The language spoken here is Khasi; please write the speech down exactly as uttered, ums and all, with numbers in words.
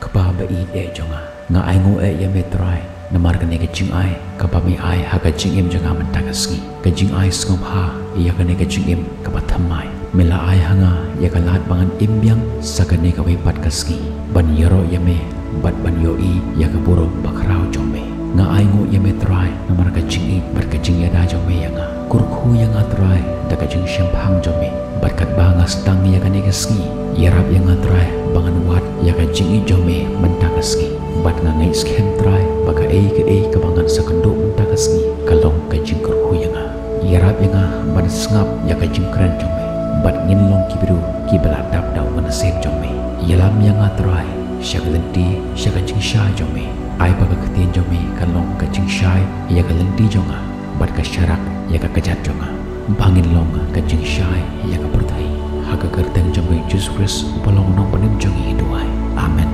Kpa ba ïeit jong nga, nga ainguh ïa me Trai namar kane ka jingai kaba me ai ha ka jingim jong nga mynta ka sngi, ka jingai sngewbha ïa kane ka jingim kaba thymmai. Me la ai ha nga ïa ka lad ba ngan im biang sa kane kawei pat ka sngi ban ïaroh ïa me bad ban ïohi ïa ka burom bakhraw jong me. Nga ainguh ïa me Trai namar ka jingïeit bad ka jingïada jong me ïa nga. Kyrkhu ïa nga Trai da ka jingshemphang jong me bad katba nga sdang ïa kane ka sngi, ïarap ïa nga Trai ba ngan wad ïa ka jingïeit jong me mynta ka sngi. Bad nga ngeit skhem Trai ba kaei kaei kaba ngan sa kynduh mynta ka sngi ka long ka jingkyrkhu ïa nga. Ïarap ïa nga ban sngap ïa ka jingkren jong me bad ngin long ki briew kiba la dap da u mynsiem jong me. Ïalam ïa nga Trai sha ka lynti sha ka jingshai jong me. Ai ba ka ktien jong me kan long ka jingshai ïa ka lynti jong nga bad ka sharak ïa ka kjat jong nga, ba ngin long ka jingshai ïa ka pyrthei. Ha ka kyrteng jong me Jisu Khrist uba long u nongpynim jong ngi, ngi duwai. Amen.